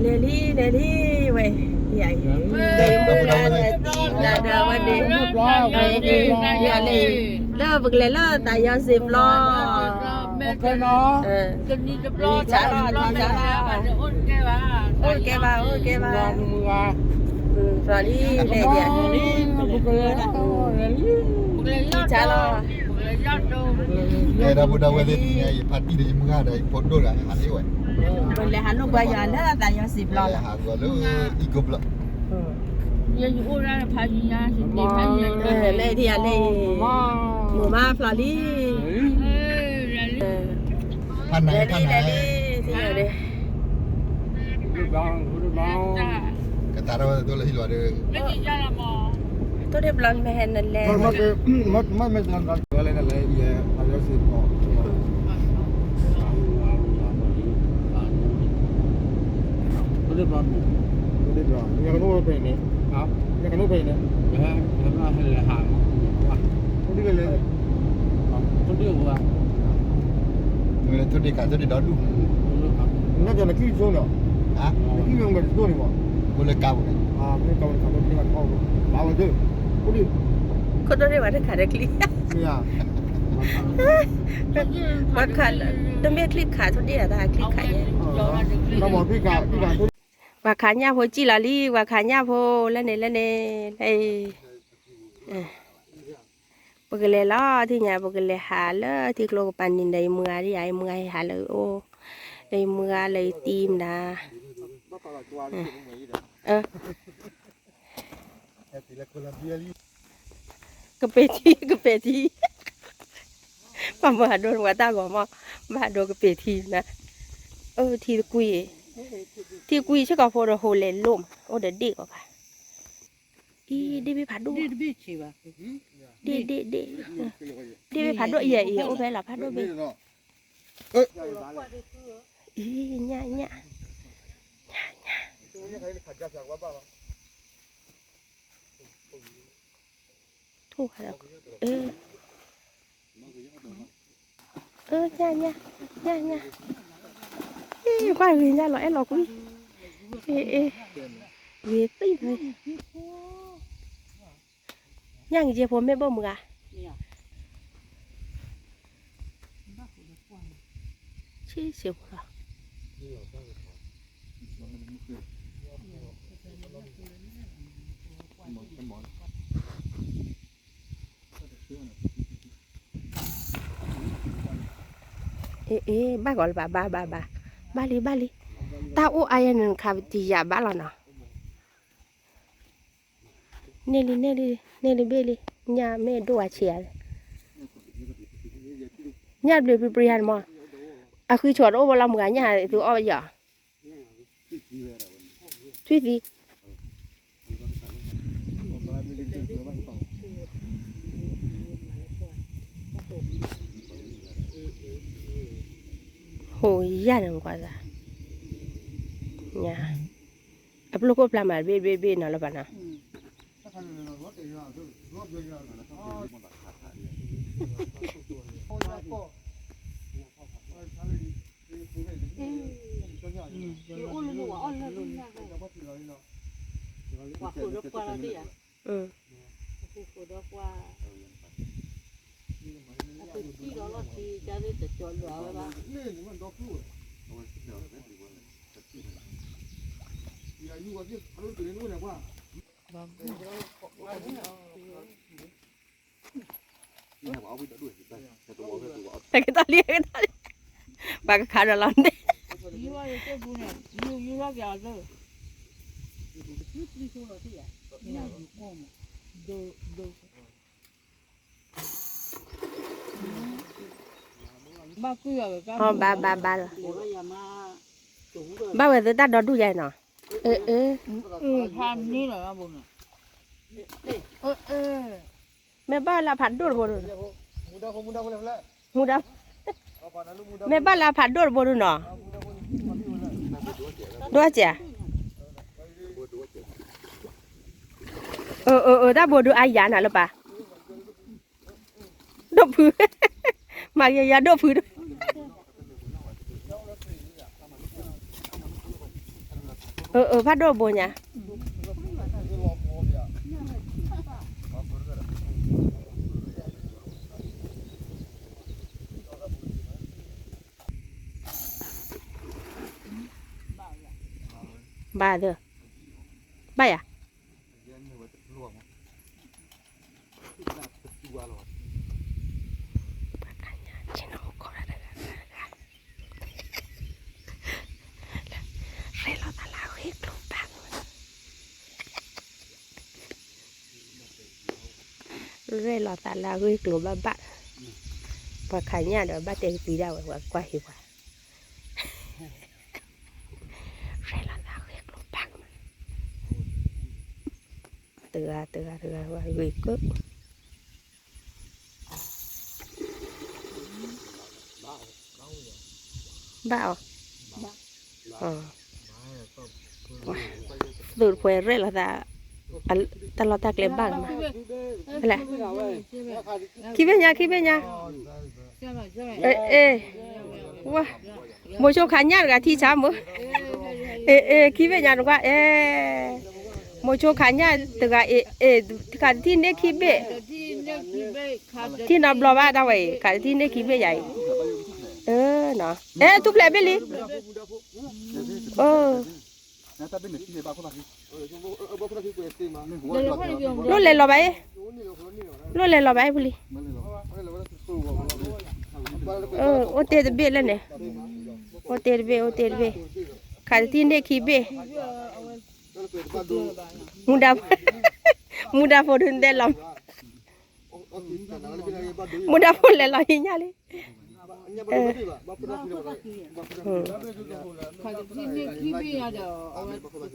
လဲၤလံ လဲၤလံ ဝဲ, ယမုၢ်ဂၤဒီးဝဲန့ၣ်, ဒီးဝဲန့ၣ်, ယလဲၤ, လၢပကလဲၤလၢသးယီၤစံာ်ပျီ, ထံဆါလီၤ ထံဆါလီၤ, အိၣ်ကဲဘၣ် အိၣ်ကဲဘၣ်, လီၤလံ လဲၤ, ထံဆါလီၤ ကဲ ဒီပုၢ်ဒီဝဲၢ်သ့ၣ်တနံၤညါ ယဖါတံၢ်ဒီးယမုၢ်ဂၤဒီးယဖိဒိၣ်တဂၤဟဲဟးလၢဝဲ, ပလဲၤဟးလိာ်ကွၢ်ယွၤလၢသးယီၤစံာ်ပျီလီၤ, ဟးဂီၤလၢအံၣ်ကိပျီ, လဲၤဒ်ယၤလဲၤ, မိၢ်မါဖျိလံ, ဖးနး လဲၤလံ ဖးနး လဲၤလံ, ကသးထီၣ်ဝဲသိလၢဟံၣ်လီၤဒီး, သိၣ်ဒ့ၣ်ဘျီမ့ၢ်ဟဲနလဲၤ, မ့ၢ်မ့ၢ်လဲၤလဲၤယဲ ထိၣ်ဒ့ၣ်ခး ထိၣ်ဒ့ၣ်ဒီဒူၣ်, နကျိၣ်ဆိနီၤ, နကျိၣ်ဆိန့ၣ်မ့ၢ်တတိၢ်န့ၣ်မး, အိၣ်လၢကါပူၤန့ၣ်, ခိၣ်ထိၣ်ဒ့ၣ်ဝဲတခါဒီးချံ, ပှၤခးလၢ တမ့ၢ်ချံခးထိၣ်ဒ့ၣ်အတၢ်ချံခးညါ, ပှၤခးညၣ်ဖိစံၣ်လီၤလံ ပှၤခးညၣ်ဖိလၢန့ၣ်လၢန့ၣ်, လၢအံၤ ပကလဲၤလီၤထံၣ်ညါ ပကလဲၤဟးလၢထံကျိကပၤန့ၣ်ဒီး ယမုၢ်ဂၤဒ်ယၤ ယမုၢ်ဂၤဟဲဟးလၢအအိၣ်, ဒီးယမုၢ်ဂၤလၢယတံၤမနၤ, ကပဲာ်ထံ ကပဲာ်ထံ, ပှၤမၤဟးဒိပှၤတၢ်ဂီၤမး, ဘၣ်ဟးဒိကပဲာ်ထံနၤ, အၢ ထံတကွံ, ထံကွံဆ့ကီးဖိဒီးဟိလဲၤလိၣ်မး အိၣ်ဒီးဒ့ၣ်ကီးဘၣ်, အံၤ ဒ့ၣ်ဘ့ၣ်ဖးဒိၣ်, ဒ့ၣ်ဒ့ၣ်ဒ့ၣ်, ဒ့ၣ်ဘ့ၣ်ဖးဒိၣ်အံၤ အံၤအိၣ်ဖဲလီၤဖးဒိၣ်ဘ့ၣ်, အံၤ ညၣ် ညၣ် ညၣ် ညၣ် ထိၣ်, အၢ ညၣ် ညၣ် ညၣ် ညၣ်, အ့ ကွၢ်ဂ့ၤညၣ်လီၤအဲၣ်လီၤကွံ, အ့ အ့ ဂ့ၤသံၣ်, ညၣ်ကယဲၢ်ဖိမ့ၢ်ဘၣ်မုၢ်ဂၤ, ဆံးဆံးဖိလီၤ. အ့ အ့ ဘၣ်ဂီၤလၢၤဘၣ် ဘၣ် ဘၣ် ဘၣ်, ဘၣ်လံ ဘၣ်လံ, တၢ်အိၣ်အါယဲန့ၣ် နခးပတံၤယၤဘၣ်လီၤနီၤ. န့ၢ်လံ န့ၢ်လံ န့ၢ်လံဘ့ၣ်လံ, ညၣ်မ့ၢ်ဒိၣ်ဝဲဆံးဧါ, ညၣ်ဘျုးပြံပြံဧါန့ၣ်မး, အဃုဆိးတအိၣ်ဘၣ်လီၤ မုၢ်ဂၤညၣ်သုအီၣ်ယီၤ, ထွံၣ်သံ, ဟိယၤန့ၣ်ကွၢ်သး, ညါ, အပျိၢ်ခိၣ်ဖျါမး ဘ့ၣ်ဘ့ၣ်ဘ့ၣ်နီၤလၢပှၤနီၤ. တကတၢၢ်လံ တကတၢၢ်လံ, ပှၤကခးဒီးလီၤန့ၣ်, ဘၣ် ဘၣ် ဘၣ်လီၤ, ဘၣ်ဝဲသုတၢ်ဒီဒူၣ်ယါနီၤ, အၢ အၢ မ့ၢ်ဘၣ်လၢဖးဒိၣ်တဘိဒိၣ်, မ့ၢ်ဘၣ်လၢဖးဒိၣ်တဘိဒိၣ်နီၤ, ဒိၣ်စဲး, အၢ အၢ အၢ တၢ်ဘိဒိၣ်အါယၤနီၤလၢပၢ်, ဒိၣ်ဖု, မၤယၤယၤဒိၣ်ဖုဒိၣ်. အၢ အၢ ဖးဒိၣ်ဘိညါ ဘၣ်သၢ ဘၣ်ယၤ ရဲၣ်လီၤသးလၢအဂ့ၢ်ကျိၤဘၣ်ဘၣ်, ပှၤခးညၣ်ဒီးဘၣ်တဲကသံဒၣ်ဝဲ ပှၤကွၢ်ဟံးပှၤ, ရဲၣ်လီၤသးအဂ့ၢ်ကျိၤဘၣ်, တဂၤတဂၤတဂၤ ပှၤဂ့ၤကၢၣ် ဘၣ်အီၤ, သုးတဖှဲရဲၣ်လီၤသး, တၢ်လီၢ်တၢ်ကျဲဘၣ်လီၤမး, ဖဲလဲၣ်, ခံဘ့ၣ်ညါ ခံဘ့ၣ်ညါ, အဲ, ဝါ, မိၤဆိခးညၣ်တဂၤထံဆါမုၢ်, အဲ အဲ ခံဘ့ၣ်ညါနကွၢ် အဲ, မိၤဆိခးညၣ်တဂၤ အဲ အဲ ခးတထံၣ်န့ၢ်ခံဘ့ၣ် ထံၣ်နီတဘျီဘၣ်တၢ်ဝဲအံၤ ခးတထံၣ်န့ၢ်ခံဘ့ၣ်ယၤအံၤ, အဲ ထူၣ်ဖျဲးဘ့ၣ်လံ, လိၣ်လဲၤလီၤဘၣ်အံၤ, လိၣ်လဲၤလီၤဘၣ်အံၤဖုလံ, အိၣ်တ့ၢ်တဘ့ၣ်လၢန့ၣ်, အိၣ်တ့ၢ်တဘ့ၣ် အိၣ်တ့ၢ်တဘ့ၣ်, ခးတထံၣ်န့ၢ်ခံဘ့ၣ်, မူဒါ, မူဒါဖိဒုးနဲလီၤ, မူဒါဖိလဲၤလီၤဟံးညၣ်လံ,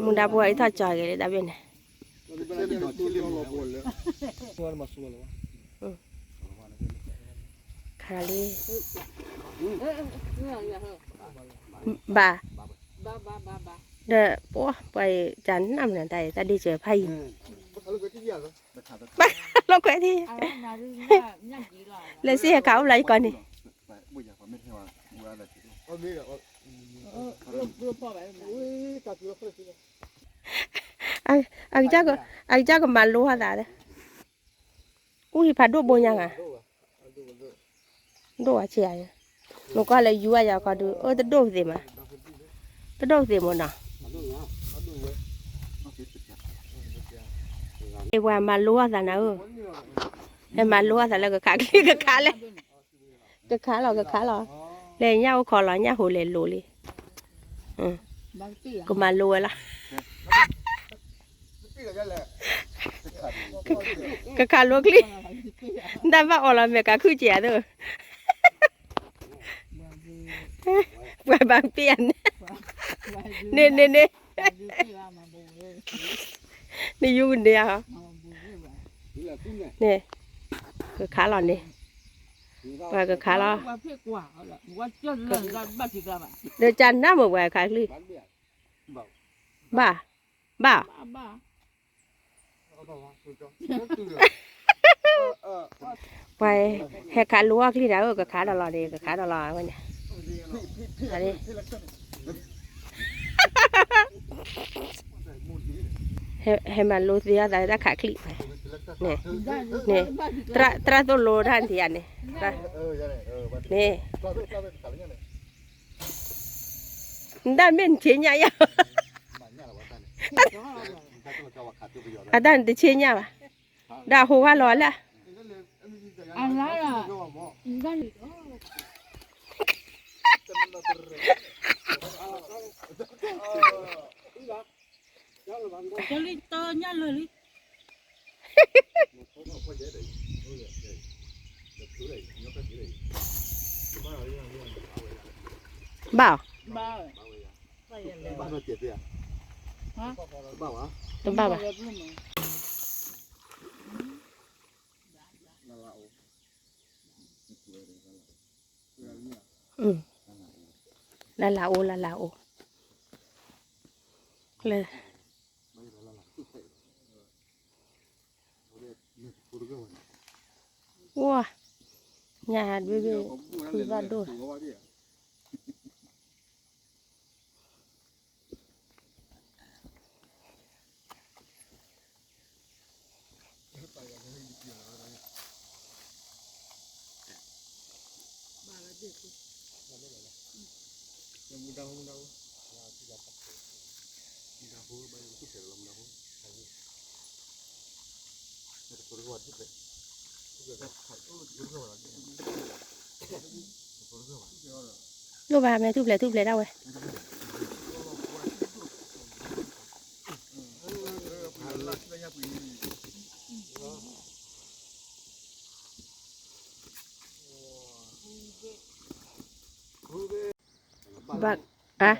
မူဒါဖိအံၤထီၣ်ကၠီဂ့ၤလံတၢ်ဘ့ၣ်န့ၣ်, ခးလံ, ဘၣ်, ဒီးပှၤ ပှၤတၢ်နးမနုၤတၢ်အံၤ တၢ်ဒ့ၣ်စၢၤဖးယံၤ, ဘၣ်လိာ်ကွဲထံ, လၢစ့ဟဲခးအိၣ်ဘျီယကီးန့ၣ်, အကစၢ်ကမၤလိအသး, အူဟံးဖးဒိၣ်ဘိညါဂၤ, ဒိၣ်ဝဲဆံးယၤ, နကွၢ်လၢယူၤအယၤခီဒုး အၢ တဒိၣ်သ့မး, တဒိၣ်သ့မးနီၤ, ပှၤမၤလိအသးနၤဧၢ, ဟဲမၤလိအသးလၢကခးချံကခးလဲၣ် ကခးလီၤ ကခးလီၤ, လဲၤညၣ်အိၣ်ခိးလီၤ ညၣ်ဟိလဲၤလိၤလံ, ကမၤလိဝဲလီၤ, ကခးလိချံ, တၢ်ဘၣ်အီၣ်လီၤမဲာ်ကးခုၣ်ကဲးအသိး, ပှၤဘၣ်ပ့ၢ်အန့ၣ်, န့ၣ်န့ၣ်န့ၣ်, နယူၤကန့ၢ်ဧါ, န့ၣ်, ကခးလီၤန့ၣ်, ပှၤကခးလီၤ, ဒီးကနၣ်မ့ၢ်ပှၤခးချံ, ဘၣ်, ဘၣ် ပှၤဟဲခးလိအီၣ်ချံတၢ်ဧၢ ကခးဒီးလီၤန့ၣ် ကခးဒီးလီၤဝဲန့ၣ်, ဟဲမၤလိသ့အသးလၢတၢ်ခးချံန့ၣ်, သရၣ်သိၣ်လိတၢ်နထံၣ်ဧါန့ၣ်, န့ၣ် နတၢ်မ့ၢ်နဆ့ညါယၤ, အတၢ်နတဆ့ညါဘၣ်, ဒီးအဟိဝဲလီၤလၢ, လၢညၣ်လၢာ်လံ ဘၣ်, တဘၣ်ဘၣ်, လၢလၢအိၣ် လၢလၢအိၣ်, လၢ ဝါ, ညၣ်ဟးဒွဲၣ်ဘ့ၣ် ဖုဘၣ်ဒိၣ်, လိၣ်ဘၣ်မ့ၢ်ထူၣ်ဖျဲးထူၣ်ဖျဲးဒၣ်ဝဲ ဘၣ် အါ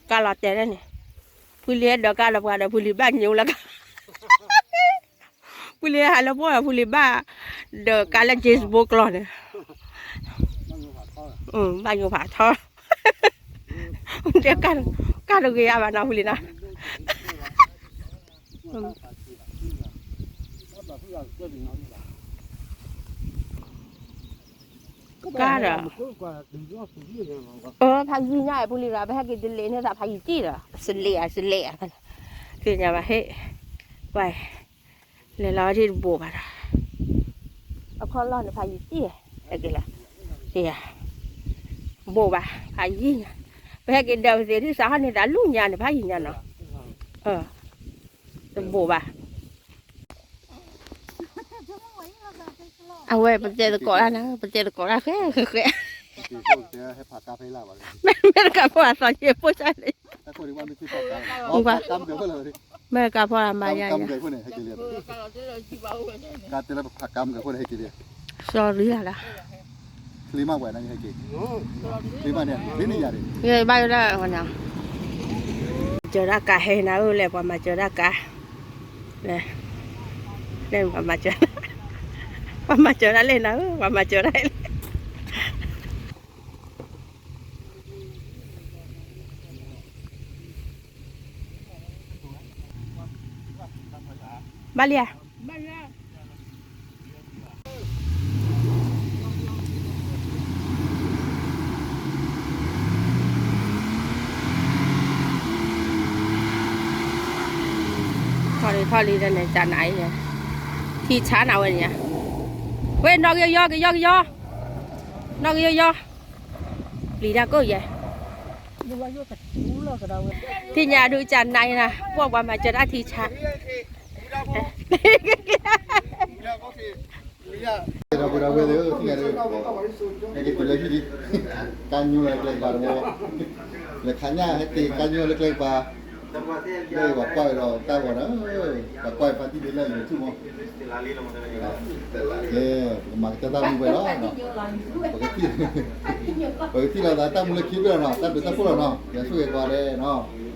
ကါလီၤတဲာ်လၢန့ၣ် ဖုလံဒီးကါလီၤပှၤဒီးဖုလံဘၣ်ညိလၢကါ ဖုလံဟးလၢပှၢ်ဒီးဖုလံဘၣ် ဒီးကါလၢ James Bond ကျီၢ်န့ၣ် ဘၣ်ညိဖးထီ ကါတဂ့ၤအါဘၣ်နီၤဖုလံနီၤ ကါဒီး အၢ ဖးယံၤညါ ဖုလံရၤ ပဟဲက့ၤတလ့ၤန့ၣ်သးဖးယံၤတံၢ်ဒီး စလဲၤဧါ စလဲၤဧါ သ့ၣ်ညါဘၣ်ဟ့ၣ် ကွၢ် လဲၤလီၤဒ်တဘိးဘၣ်ဒီး အခီၣ်လီၢ်န့ၣ်ဖးယံၤတံၢ် ဟဲက့ၤလီၤ ဘိးဘၣ် ဖးယံၤညါ ပဟဲက့ၤဒီးပသ့ၣ်ဒ်စးဟီၣ်န့ၣ်သးလူညါန့ၣ် ဖးယံၤညါနီၤ တဘိးဘၣ် အဝဲပတဲသကိးတၢ်နၤ ပတဲသကိးတၢ်ဃဲဃဲဃဲ မ့ၢ်တကးဖီအသးက့ၤပိၢ်စၢ်န့ၣ် မ့ၢ်တကးဖီအမါယါယါ sorry လၢ်လၢ် ဘၣ်ယိၣ်ဒၣ် ကၢ်ဟဲနၤဧၢ လဲၤပှၤမၤစၢၤတၢ်ကါ လဲၤ လဲၤပှၤမၤစၢၤ ပှၤမၤစၢၤတၢ်လဲၣ်နၤဧၢ ပှၤမၤစၢၤတၢ်လဲၣ် ဘၣ်လံဧါ ထီၣ်လံထီၣ်လံတၢ်န့ၣ် ကနၤအံၤန့ၣ် ထံဆါနၤဝဲန့ၣ်ညါ ဝဲနီၣ်ကယီကယီကယီ နီၣ်ကယီယီ ပျံၤတၢ်ကိၣ်ယဲ ထံၣ်ညါဒုးကနၤအံၤနၤ ပှၤပှၤမၤစၢၤတၢ်ထံဆါ ဒီပုၢ်ဒီဝဲၢ်သ့ၣ်ဧၢ သ့ၣ်ညါဒီး ဟဲက့ၤတုၤလၢဟံၣ်လံ ကါညိလၢကျဲကပၤတဝီ လဲၤခးညၣ်ဟဲက့ၤကါညိလၢကျဲကပၤ လၢပှၤကွၢ်ဝဲဒီးတၢ်ဂီၤနၤ ပှၤကွၢ်ဖါတံၢ်ဒ်လၢ YouTube မီၢ် ကဲ ပကမၤကတၢၢ်တၢ်မူဝဲလီၤ ပကထံၣ် ပကထံၣ်လိာ်သးတၢ်မူလၢခံဘ့ၣ်လီၤနီၤ တၢ်ဘျုးတၢ်ဖှိၣ်လီၤနီၤ ယွၤဆိၣ်ဂ့ၤပှၤဒဲးနီၤ